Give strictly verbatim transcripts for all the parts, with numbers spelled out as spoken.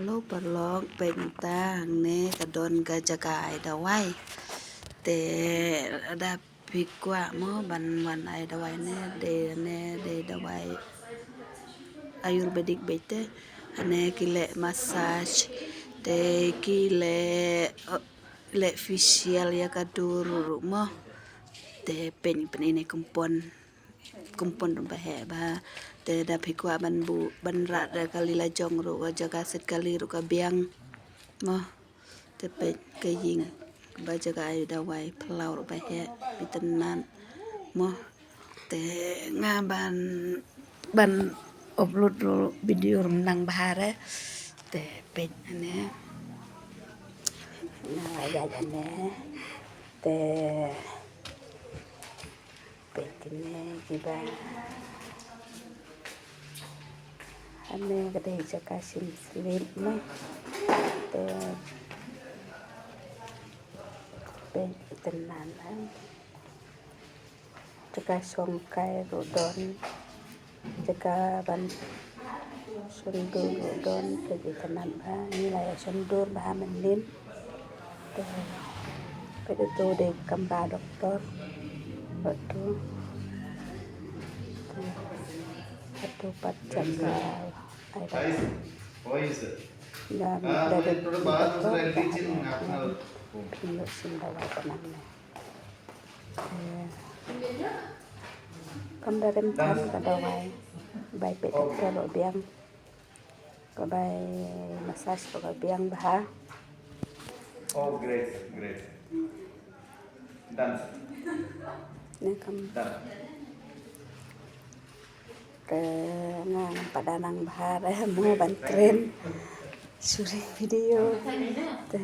Hello paralok, peit mynta hangne ka don ka jaka ai dawai. Te lada phi kwah mo ban wan ai dawai ne, dei ne, dei dawai Ayurvedic beit te. Hangne ki leh massage, te ki leh, leh facial ïa ka dur ruh mo. Te peit, peit ine kum pon, kum pon ruh ba heh bha. Te lada phi kwah ban buh, ban rah da kali la jong ruh, ka jaka set kali ruh ka biang mo. Te peit ka ïing ba jaka ai dawai, phyllaw ruh ba heh, itynnad mo. Te nga ban, ban upload ruh video ruh nang bha re. Te peit ane. Nga la ïaid ane. Te peit kine kiba. Ane ka dei jaka shim slip mo. Te peit, itynnad. Jaka shong kai ruh don. Jaka ban shon dur ruh don, peit itynnad bha. Ngi la ïa shon dur bha mynnin. Te peit, uto dei kamra doktor. Uto. Uto pat jaka ai dawai. Ïa, ïa doktor ba ai dawai. Phin ïoh shim dawai ka nang ne. Kam da rem than ka dawai. Bai peit doktor ruh biang. Ka bai massage ruh ka biang bha. Oh, great, great. Done, sir. Ne kam. Done. Te nga ngam pat da nang bha re mo ban kren. Shooting video. Te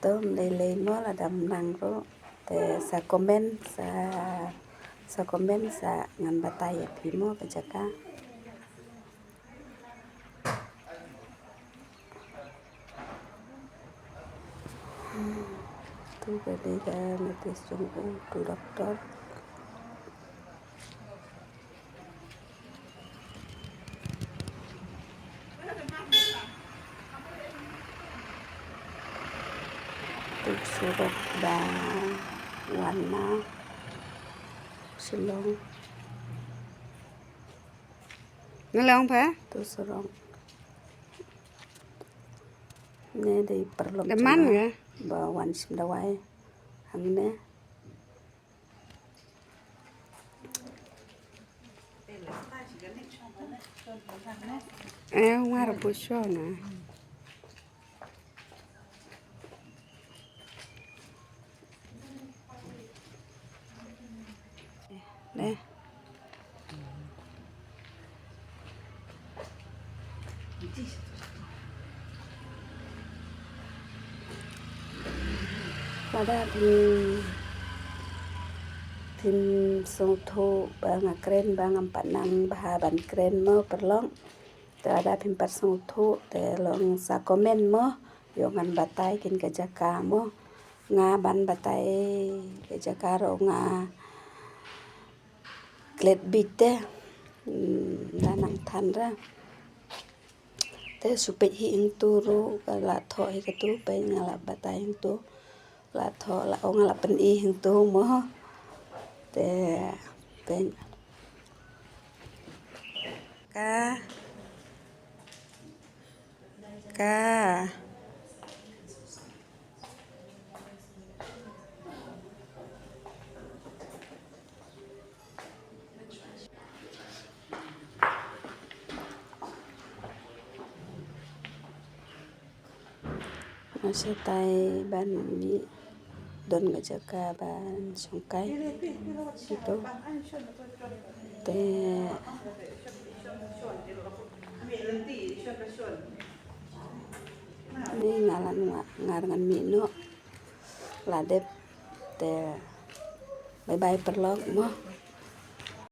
to ym lei lei mo, lada ym nang ruh. Te sa comment, sa, sa comment, sa ngan batai ïa phi mo ka jaka. Tu ka dei ka notice jong u, tu doktor. Tu surok ba wan na Shillong. Nga long pha? Tu surok. Ne dei paralok. Da man jong nga ga? Ba wan shim dawai hangne. Eh, nga ruh pyrshah na. Dei. Lada phim, phim sngewthuh ba nga kren ba ngam pat nang bha ban kren mo paralok. Te lada phim pat sngewthuh te long sa comment mo. Ïoh ngan batai keiñ ka jaka mo. Nga ban batai ka jaka ruh nga klet beit te. Hmm, da nang than ra. Te shu peit hi hangtu ruh, ka la thoh hi katu, peit nga la batai hangtu. La thoh, la ong, la pyni hangtu mo. Te peit. Ka. Ka. Nga sa tai ban mih, don ka jaka ban shongkai. Ito. Te ni nga la, nga, nga ngan mih noh. La dep te bye bye paralok mo.